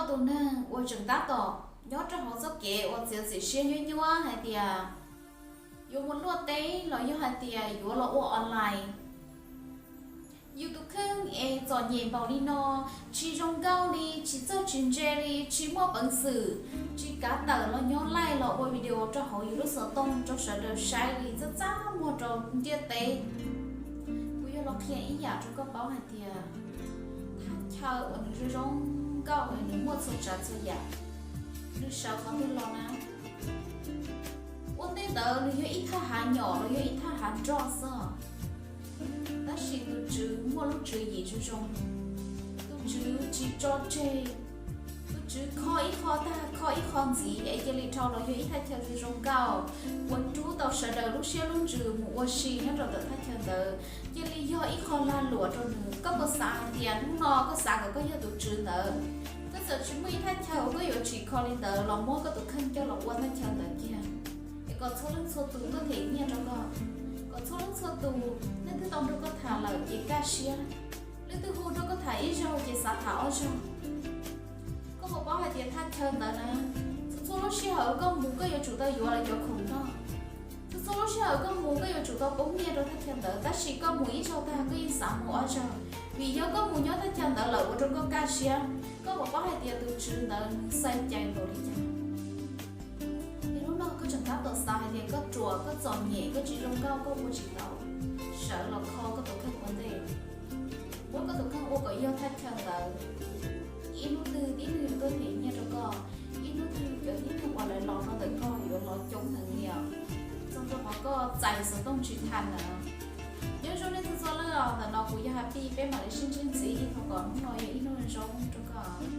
Tus neeg uas tseem tab tom nyob rau hauv txoj kev uas txiav txim siab nyuaj nyuaj hais tias yuav mus luaj teb los yog hais tias yuav los ua online, yus tus kheej es txom nyem npaum li no, tsis zoo nkauj li, tsis txawj tsis ntse li, tsis muaj peev xwm, tsis kav tawm los nyob live los ua video rau hauv yus lub xov tooj rau sawv daws saib li, txaj txaj muag rau ntiaj teb. Kuv yuav los qhia ib yam rau koj paub hais tias thaj chaw uas nws zoo zoo nkauj, nws muaj txhua tsav txhua yam, nws sawv qhov twg los na? Ua ntej ntawd nws yog ib thaj hav nyom los yog ib thaj hav nroj xwb. Tab sis tus Tswv muaj lub tswv yim zoo zoo, tus Tswv tsis tso tseg, tus Tswv kho ib qho tag kho ib qho ntxiv es cia li dhau los yog ib thaj chaw zoo zoo nkauj uas rub tau sawv daws lub siab lub ntsws mus ua si nyob rau ntawm thaj chaw ntawd, cia li yog ib qho lag luam rau nws. Koj puas xav hais tias hnub no koj xav kom koj yog tus Tswv ntawd, koj txawm tsis muaj ib thaj chaw uas koj yuav tsim kho li ntawd los muab koj tus kheej coj los ua thaj chaw ntawd kiag, es kom txhua leej txhua tus tuaj them nyiaj rau koj, kom txhua leej txhua tus leej twg tau nrog koj tham lawm ces kaj siab, leej twg hu rau koj tham ib zaug ces xav tham ob zaug. Koj puas paub hais tias thaj chaw ntawd na, txhua txhua lub sij hawm koj mus koj yuav tsum tau yuav lawv cov khoom noj, txhua txhua lub sij hawm koj mus koj yuav tsum tau poob nyiaj rau thaj chaw ntawd, tab sis koj mus ib zaug tag koj yeej xav mus ob zaug, vim yog koj mus nyob thaj chaw ntawd lawm ua rau koj kaj siab. Koj puas paub hais tias tus Tswv ntawd nws xaiv cai npaum li cas? Es hnub no koj tseem tab tom xav hais tias koj ruam, koj txom nyem, koj tsis zoo nkauj, koj ua tsis tau, sawv los kho koj tus kheej ua ntej, muab koj tus kheej ua kom yog thaj chaw ntawd. Ib hnub twg tib neeg yuav tuaj them nyiaj rau koj, ib hnub twg cov tib neeg uas lawv los rau ntawm koj yuav los coob heev li os, txog rau qhov koj txais xov tooj tsis tau ntawd. Nyob zoo nej txhua txhua leej os, ntawm no kuv yog Happy, peb mam li sib ntsib ntxiv, thov kom hnub no yog ib hnub zoo rau koj.